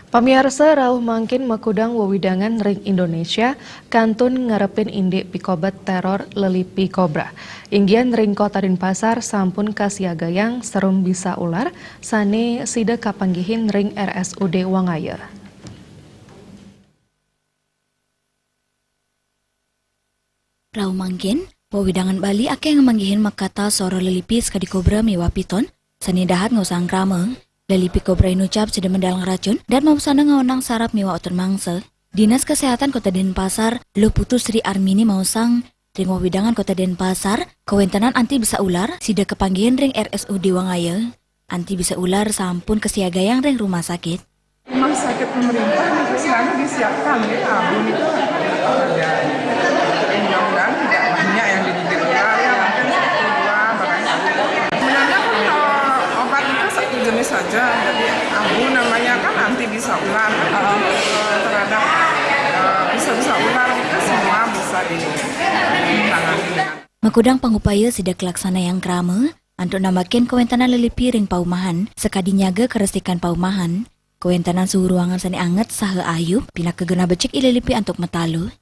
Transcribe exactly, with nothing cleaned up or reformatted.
Pamiarsa, rauh mangkin makudang wewidangan ring Indonesia kantun ngarepin indik pikobet teror lelipi kobra. Inggian ring Kota Denpasar sampun kasiagayang serum bisa ular sane sida kapanggihin ring R S U D Wangaya. Rauh mangkin, wewidangan Bali akeh ngamanggihin makata soroh lelipi sakadi kobra miwah piton, sane dahat ngosang krama. Lelipi kobra inucap sida medal ngracun, dad mapusana ngaonang saraf miwah otot mangsa. Dinas Kesehatan Kota Denpasar, Luh Putu Sri Armini maosang, ring wewidangan Kota Denpasar, kawentenan anti bisa ular sida kapanggihin ring R S U D Wangaya. Anti bisa ular sampun kasiagayang ring rumah sakit. Rumah sakit pemerintah itu selalu disiapkan, ya, abu itu ada. Mudah-mudahan tidak banyak yang digigit ular, ya, mungkin satu dua barangkali. Sebenarnya kan, eh, obat itu satu jenis saja, jadi abu namanya kan anti bisa ular, kan, eh, terhadap, eh, bisa-bisa ular itu semua bisa ditangani dengan Makudang pangupaya sida kalaksanayang krama, antuk nambakin kawentenan lelipi ring paumahan, sakadi nyaga karesikan paumahan, kawentenan suhu ruangan sane anget saha ayub, pinaka genah becik i lelipi antuk mataluh.